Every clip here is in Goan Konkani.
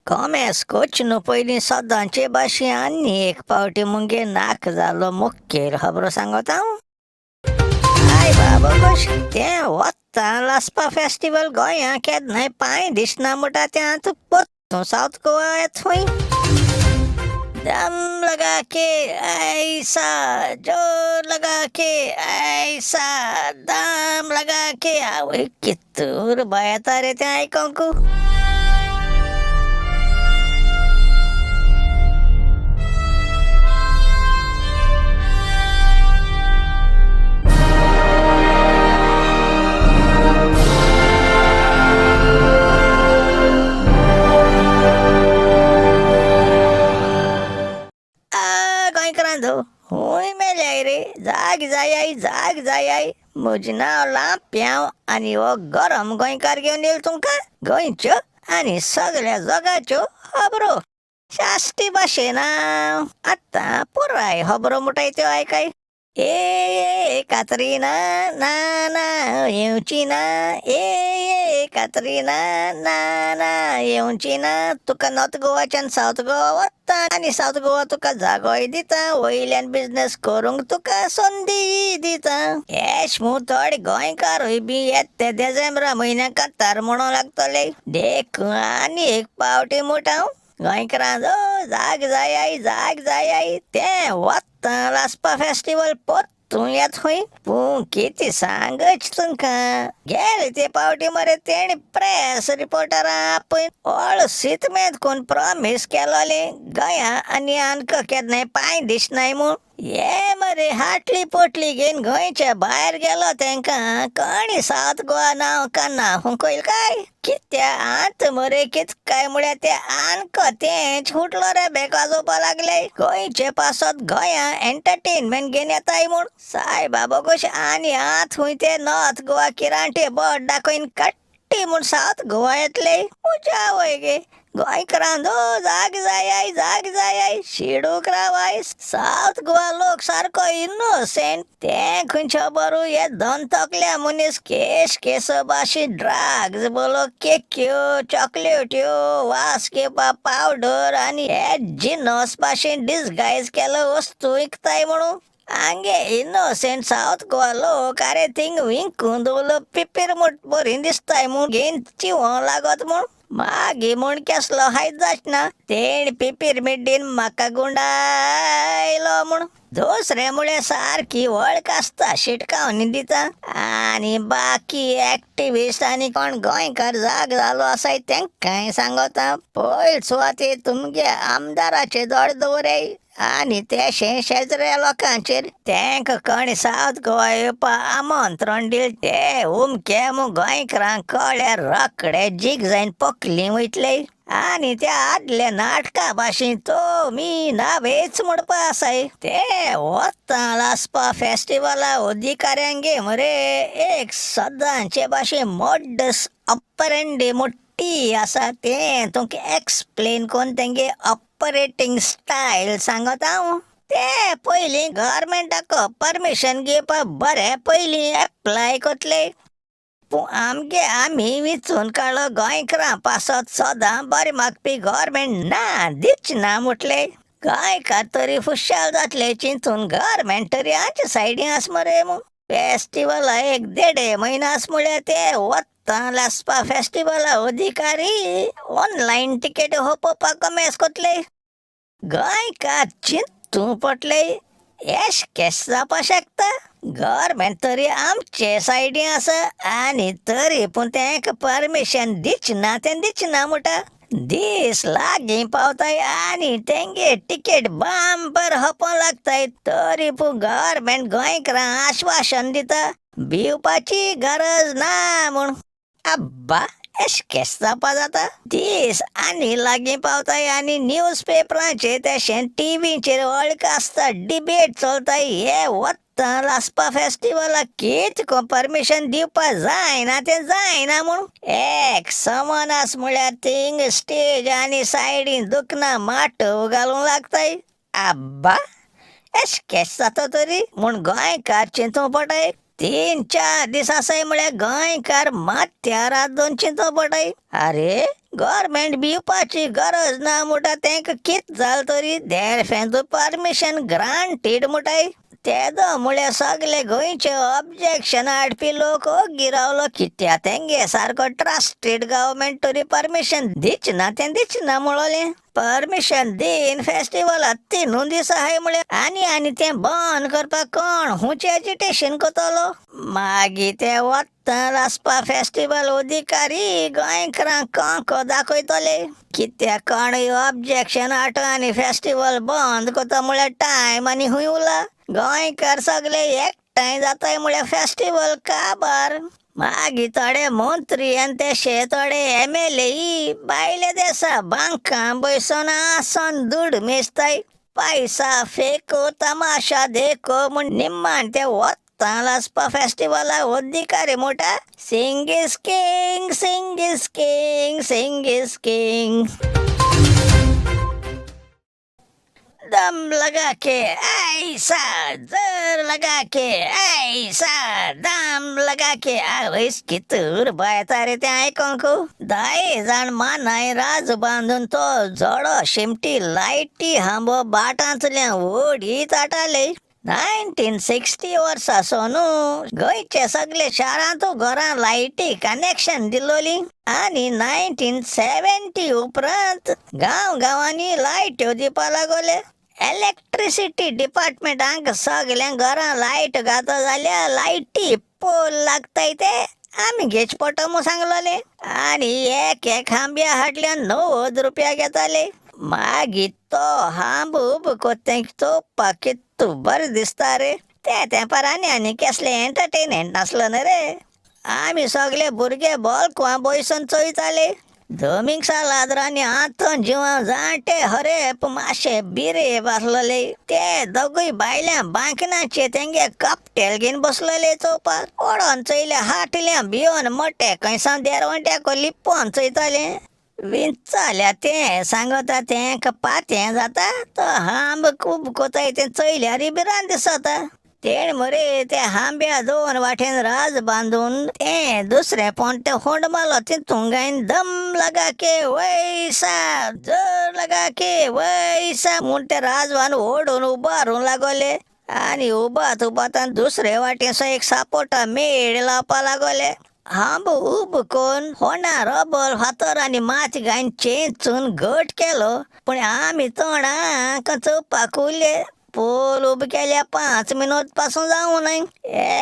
कोमेस कोचनु पयलीं सदांचे भाशेन आनी एक पावटी मुगे नाक जालो मुखेल खबरो सांगता हांव. I बाबा कशें तें वता लासपा फेस्टिवल गोंया केन्नाय पांय दिसना म्हणटा तें आतां परतून सावथ गोवा येत खंय. दम लगा के ऐसा जोर लगा के ऐसा दम लगा के. आवय कितूर येता रे तें आयकोंक. गोंयकारांनो हूंय मेल्याय रे, जाग जायाय जाग जायाय. म्हजें नांव लांप्यांव आनी हो गरम गोंयकार घेवन येयलो तुमकां गोंयच्यो आनी सगळ्या जगाच्यो खबरो साश्टी भाशेन. आतां पुराय खबरो म्हणटाय त्यो आयकाय. ए कात्रिना ना ना येवची ना, ए कात्रिना ना ना येवची ना. तुका नॉर्थ गोवाच्यान सावथ गोवा वता आनी सावथ गोवा तुका जागोय दिता, वयल्यान बिजनेस करूंक तुका संदी दिता. येश मू थोडे गोंयकारूय बी येत ते देजेंब्रा म्हयन्याक कातार म्हणूंक लागतले. देखून आनी एक पावटी म्हणटा हांव गोंयकारांचो जाग जायाय जाग जायाय. तें वता लासपा फेस्टिवल परतून येत खंय. पूण कितें सांगच तुमकां, गेले ते पावटी मरे तेणी प्रेस रिपोर्टरां आपय ऑल सितमेंत कोण प्रॉमीस केलोलें गोंया आनी आमकां केन्नाय पांय दिसनाय म्हूण. ये मरे हाटली पोटली घेवन गोंयच्या भायर गेलो तेंकां कोणी सावथ गोवा नांव कान्ना हुंकयल काय कित्या आत मरे कित काय म्हळ्यार ते आनको तेंच फुटलो रे बेक वाजोवपा लागले. गोंयचे पासत गोंया एंटरटेनमेंट घेवन येताय म्हूण. सायबा कशें आनी आत खूंय ते नॉर्थ गोवा किरांटे बोट दाखयन कट्टी म्हूण सावथ गोवा येतले. म्हज्या आवय गे गोंयकारांनो जाग जायाय जाग जायाय शिडूक रावाय. सावथ गोवा लोक सारको इनोसेंट तें खंयचो बरो हे दोन तकल्या मनीस केश केसो भाशेन ड्रग्स बोलो केक्यो चॉकलेट्यो वास घेवपा पावडर आनी हे जिनस भाशेन डिसगायज केलो वस्तू विकताय म्हणून. आंगे इनोसेंट सावथ गोवा लोक अरे थिंग विंकून दवरलो पिपीर म्हूण बरी दिसताय म्हूण घेवन चिवों लागत म्हूण. मागीर म्हूण केसलो हायत जाचना तेणी पिपीर मिड्डीन म्हाका गुंडायलो म्हूण. दुसरें म्हळ्यार सारकी वळख आसता शिटकावणी दिता आनी बाकी एक्टिविस्ट आनी कोण गोंयकार जाग जालो आसाय तेंकांय सांगता पयल सुवातेर तुमगे आमदाराचे दोळे दवराय आनी ते शेजऱ्या लोकांचेर. तेंकां कोणी सावथ गोवा येवपा आमंत्रण दिलें ते उमके मू गोंयकारांक कळ्ळ्यार रोखडे जीक जायन पोकली वयतले. आनी त्या आदल्या नाटका भाशेन तो मी नावेच म्हणपा आसाय. ते वता लासपा फेस्टिवला अधिकाऱ्यांगे मरे एक सदांचे भाशेन मोडस ऑपरेंडी मोठी आसा तें तुमकां एक्सप्लेन करून तेंगे ऑपरेटींग स्टायल सांगता हांव. ते पयलीं गव्हर्मेंटाक परमिशन घेवपाक बरें पयलीं एप्लाय करतले. पूण आमगे आमी विचून काडलो गोंयकारां पासत सदां बरें मागपी गव्हर्मेंट ना दिच ना म्हटलें. गोंयकार तरी खुशाल जातले चिंतून गव्हर्मेंट तरी आमच्या सायडीन आस मरे म्हूण. फेस्टिवला एक देडे म्हयनो आस म्हळ्यार ते वता लासपा फेस्टिवला अधिकारी ऑनलायन टिकेट होपोवपाक कमेस कोतले. गोंयकार चिंतूं पडले येश केश जावपा शकता. गव्हर्मेंट तरी आमचे सायडीन आसा आनी तरी पूण तेंकां परमिशन दिच ना तें दिच ना म्हणटा. दीस लागीं पावताय आनी तेंगे टिकेट बांबर हपोवंक लागताय तरी पूण गव्हर्मेंट गोंयकारांक आश्वासन दिता भिवपाची गरज ना म्हूण. आब्बा एश केश जावपा जाता. दीस आनी लागीं पावताय आनी न्यूज पेपरांचेर तशें टिवीचेर वळख आसता डिबेट चलताय हे वता लासपा फेस्टिवलाक कितें परमिशन दिवपा जायना तें जायना म्हूण. एक समान आस म्हळ्यार थिंग स्टेज आनी सायडीन दुकनां माटोव घालूंक लागताय. आब्बा एश केश जाता तरी म्हूण गोंयकार चिंतूंक पडटाय. 3-4 दीस आसाय म्हळ्यार गोंयकार माथ्यार हात दवरून चिंतूंक पडटाय. आरे गव्हर्मेंट भिवपाची गरज ना म्हणटा. तेंका कित जाल तरी देरफेंतू परमिशन ग्रांटेड म्हणटाय. तेदो म्हळ्यार सगळे गोंयचे ऑब्जेक्शन हाडपी लोक ओगी रावलो, कित्याक तेंगे सारको ट्रस्टेड गव्हर्मेंट तरी परमिशन दिच ना तें दिच ना म्हणलें. परमिशन दीन फेस्टिवला 3 दीस आहाय म्हळ्यार आनी आनी तें बंद करपाक कोण हुंचे एजिटेशन करतलो. मागीर ते वत्ता लासपा फेस्टिवल अधिकारी गोंयकारांक कोंको दाखयतले, कित्याक कोणूय ऑब्जेक्शन हाडटा आनी फेस्टिवल बंद करता म्हळ्यार टायम आनी खूंय उरला. गोंयकार सगळे एकठांय जाताय म्हळ्यार फेस्टिवल काबार. मागीर थोडे मंत्री आनी तेशे थोडे MLA भायले देसा बांकां बसून आसन दुड मेजताय, पैसा फेको तमाशा देखो म्हूण निम्मान ते वत्ता लासपा फेस्टिवला अधिकारी म्हणटा Singh is king, Singh is king, Singh is king. दम लगा के ऐसा जोर लगा के ऐसा दम लगा के आवयस कितूर बायता रे तें आयकोंक. 10 जाण मानाय राज बांदून तो जोडो शिमटी लायटी हांबो बाटांतल्यान ओडीत हाडटाले. 1960 वर्सां सोनू गोंयचे सगळे शारांत घरां लायटी कनेक्शन दिलोली आनी 1970 उपरांत गांव गांवांनी लायट्यो दिवपा लागले. इलेक्ट्रिसिटी डिपार्टमेंटांक सगळ्या घरां लायट घाता जाल्यार लायटी पोल लागताय ते आमी घेच पडटा म्हूण सांगलोले आनी एक एक खांब्या हाडल्यान 90 रुपया घेताले. मागीर तो हांब उबो कोत्तें चोवपाक कितू बरें दिसता रे. ते तेंपार आनी आनी कसलें एंटरटेनमेंट नासलो न्हय रे. आमी सगळे भुरगे बॉलकुवां बसून चोयताले. दोमिंग सालाद्रांनी आंतोन जिवां जाणटे हरेप मातशे बिरेप आसलेले ते दोगूय बायल्यां बांकनाचे तेंगे कपटेल घेवन बसलेले चोवपाक. ओडोन चोयले हाटल्या भियोन मोटे खंयसावन देरवंट्याक लिपोवन चोयताले. विंचाल्या तें सांगता तेंका पातें जाता तो हांब खूब कोताय तें चोयल्यार भिरांत दिसता. तेण मरे ते हांब्या 2 वाटेन राज बांदून तें दुसरें पोंड तें होंड मारलो तितूंत गायन दम लगा के वैसा जोर लगा के वैसा म्हूण ते राजवान ओडून उबारूंक लागले आनी उबात उबातान दुसरे वाटेनसो एक सापोटा मेड लावपा लागले. हांब उब कोन्न होंडा रबर फातर आनी माती घालून चेंचून घट केलो, पूण आमी तोंडाक चोवपाक उरले. पोल उब केल्या 5 मिनट पासून जावं न्हय.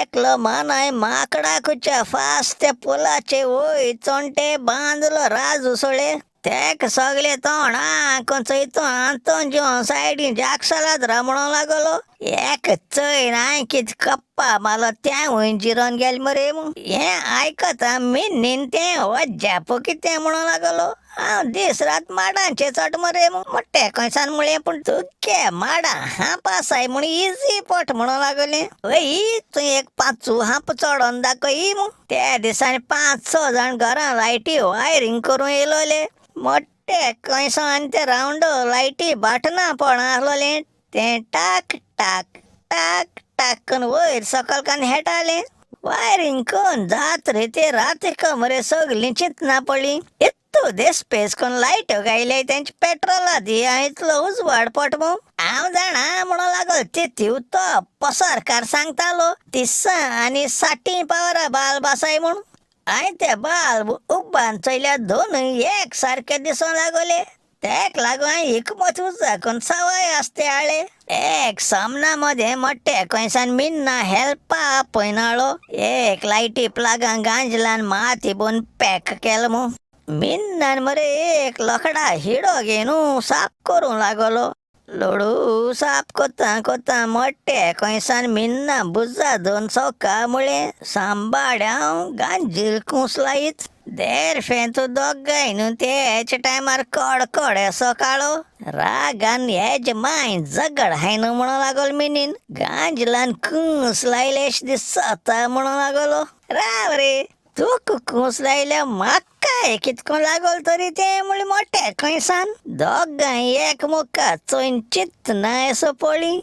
एकलो मानाय माकडाकुच्या फास्ट त्या पोलाचे वयर चोणटे बांदलो राजू सोळे. तेक सगळे तोंडाक चोयतो आंतोन जिवन सायडीन जाकसालाद्रा म्हणूंक लागलो. एक चोयन हांवें कित कप्पा मारलो तें वयर जिरोन गेलें मरे. हें आयकता मिन्नीन तें अजाप कितें म्हणूंक लागलो. हांव दीस रात माडांचे चट मरे मोटे खंयसान म्हळें, पूण तुगे माडां हांप आसाय म्हूण इजी पट म्हणूंक लागलें. हय तूं एक 5 हांप चडोन दाखय मू. त्या दिसांनी 5-6 जाण घरां लायटी वायरींग करूंक येयलोले. मोटे खंयसान ते रावंडो लायटी बाटना पड आसलोलें तें टाक टाक टाक टाक करून वयर सकयल कान हेटालें. वायरींग करून जात्रे ते रातीक मरे सगळीं चिंतना पडलीं. इतू देसपेस करून लायट्यो घायले तेंचे पेट्रोला दी इतलो उजवाड पट मू. हांव जाणा म्हणूंक लागलो तितू तो पसरकार सांगतालो 30 आनी 60 पावरा बाल्ब आसाय म्हूण. हांवें ते बाल्ब उब्बान चोयल्यार दोनूय एक सारके दिसूंक लागले. तेक लागून हांवें हिकमत उजाकून सवाय आसते हाडले. एक सामना मदें मोटे खंयसान मिन्ना हेल्पा आपयनालो. एक लायटी प्लागां गांजलान माती बोन पॅक केलो मू. मिन्नान मरे एक लोकडा हिडो घेवन साफ करूंक लागलो. लोडू साफ कोत्ता कोत्ता मोटे खंयसान मिन्ना बुजा 2 चौका म्हळें सांबाड्यांव गांजील कूस लायत. देरफें तूं दोगांय न्हू तेच टायमार कडकड असो काळो रागान हेज माय झगड हाय न्हू म्हणूंक लागलो. मिनीन गांजलान कूस लायलेश दिसता म्हणूंक लागलो. राव रे तुका कूस लायल्या म्हाकाय कितको लागल तरी तें म्हळें मोटे खंयसान. दोगांय एकमुखा चोयन चिंतना असो पळी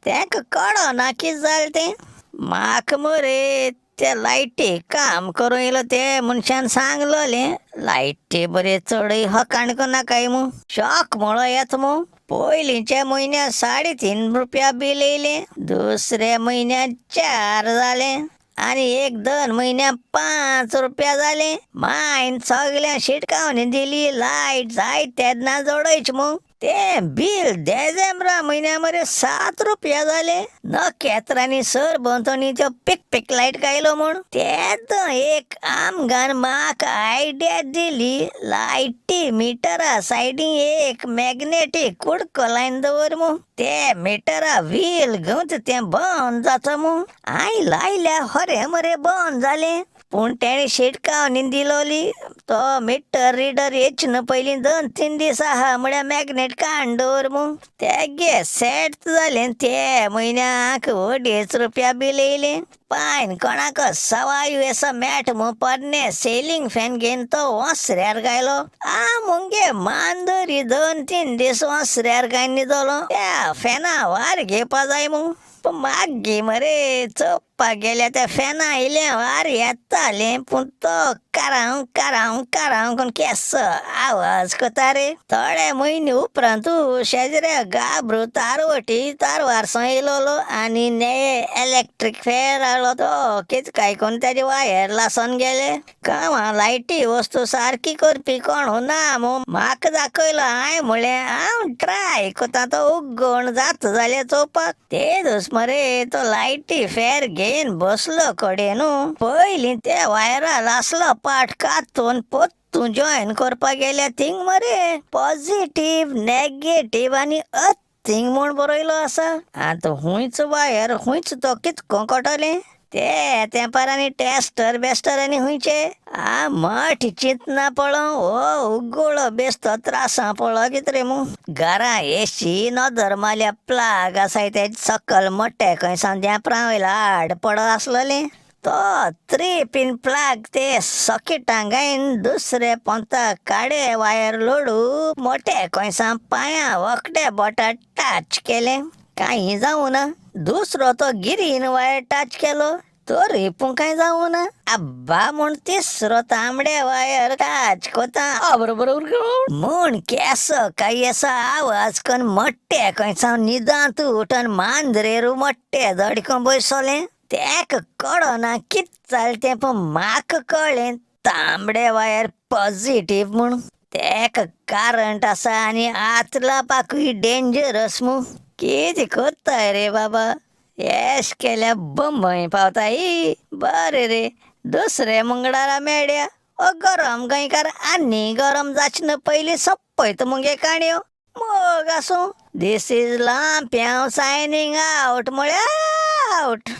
तेका कळना कितें जालें तें. म्हाका मरे ते लायटी काम करूं येयलो ते मनशान सांगलोलें लायटी बरे चडय हकाण नाकाय मू, शॉक म्हणो येत मू. पयलींच्या म्हयन्याक 3.5 रुपया बील येयलें, दुसऱ्या म्हयन्याक 4 जालें आनी 1-2 म्हयन्याक 5 रुपया जाले. मायन सगळ्या शिटकावणी दिली लायट जाय तेन्ना जोडयच मू. ते बील देजेंब्रा म्हयन्या मरे 7 रुपया जाले. नखेत्रांनी सर भोंवतणी त्यो पिक पिक लायट कायलो म्हूण. तेद एक आमगान म्हाका आयडिया दिली, लायटी मिटरा सायडीन एक मॅग्नेटीक कुडको लायन दवर मू, ते मिटरा व्हील घेवन तें बंद जाता मू. हांवें लायल्या हरे मरे बंद जालें, पूण तेणें शिटकावणी दिलोली तो मिटर रिडर येच न्हू पयलीं 2-3 दीस आहा म्हळ्यार मॅग्नेट काडून दवर मू. तेगे सेट जालें ते म्हयन्याक 2.5 रुपया बील येयलें. पायन कोणाक सवाय असो मॅट मू पोरणे सेलींग फॅन घेवन तो वसऱ्यार घायलो. आ मुगे मांदरी 2-3 दीस वसऱ्यार घायन न्हिदलो. त्या फॅना वार घेवपा जाय मू. पूण मागीर मरे चोवपाक गेल्यार त्या फॅना इल्लें वार येतालें, पूण तो कारांव कारांव कारांव करून केसो आवाज करता रे. थोडे म्हयने उपरांत शेजऱ्या गाब्रू तारवटी तारवारसो येयलोलो आनी ने इलेक्ट्रीक फेर आयलो तो कितें काय करून तेजे वायर लासून गेले. कामां लायटी वस्तू सारकी करपी कोण ना मू. म्हाका दाखयलो, हांवें म्हणलें हांव ट्राय करता तो उगण जाता जाल्यार चोवपाक. ते दीस मरे तो लायटी फेर घेवन बसलो कडेन न्हू, पयलीं ते वायरा लासलो पाट कातून पोत्तून जॉयन करपाक गेल्या थिंग मरे पॉझिटीव नेगेटीव आनी अथींग म्हूण बरयलो आसा. आतां हुंयच वायर हुंयच तो कितको कळटलें ते तेंपार आनी टेस्टर बेस्टर आनी हुंयचे. आ मठ चिंतना पळोव हो उगोळो बेस्तो त्रासां पळो कितें रे मू. घरा एशी नदर मारल्या प्लाग आसाय ते सकल मोटे खंय सावन देंपरा वयलो आड पडो आसलोलें. तो 3 पिन प्लाग ते सॉकेटां घायन दुसरे पोंता काडे वायर लोडू मोटे खंय सावन पांयां वखडे बोटां टच केलें, कांय जावं ना. दुसरो तो ग्रीन वायर टच केलो तरी पूण कांय जावं ना. आब्बा म्हूण तिसरो तांबडे वायर टच कोता बरोबर म्हूण केसो काय असो आवाज करून मोट्टे खंय सावन न्हिदांत उठून मांद्रेरू मोट्टे दडको बसलें. तेका कळना कितें जालें तें, पूण म्हाका कळ्ळें तांबडे वायर पॉझिटीव म्हूण. तेका करंट आसा आनी हात लावपाकूय डेंजरस मू. कितें करताय रे बाबा, येश केल्या बंबय पावताय. बरें रे दुसरे मंगळारा मेळ्या. ओ गरम गोंयकार आनी गरम जाचें न्हू पयलीं सोंपयता मुगे काणयो. मोग आसूं. This is Lampiao signing out म्हळ्यार आवट.